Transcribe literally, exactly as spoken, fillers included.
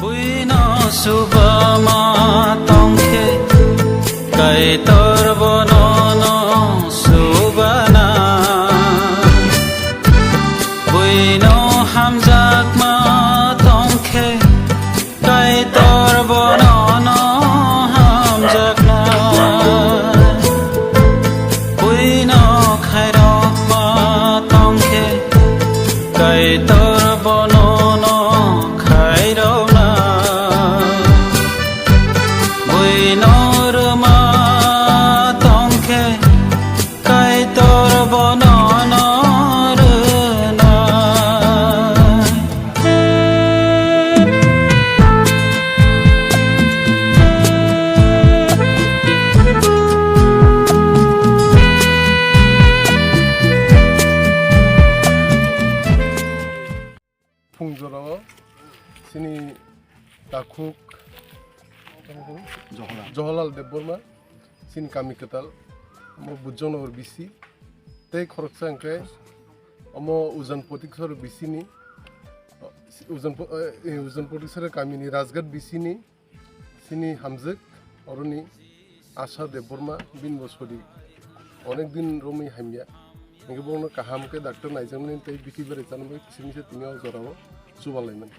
Buino subama tongkhe, Kaitor bono no subana. Buino hamjakma tongkhe, Kaitor bono no hamjakna. Buino khairokma tongkhe, Kaitor bono no khairokna. Buino rwma tongkhe, Kaitor bono no rwna. Phung jorao chini takhuk Johorlal. Johorlal Debbarma, chini kami kwtal, omo Bujjonogor B C, tei khoroksa hwnkhe omo Ujan Potiksor B C ni, Ujan Po-, eh, Ujan Potiksor kamini Rajghat B C ni, chini hamjwk, oroni Asha Debbarma, bini bo sori onek din romwi hamya. Hingke bono kaham khe doctor naijakmani tei bithi berai chanwi simi se tini o jorao chuba laimani.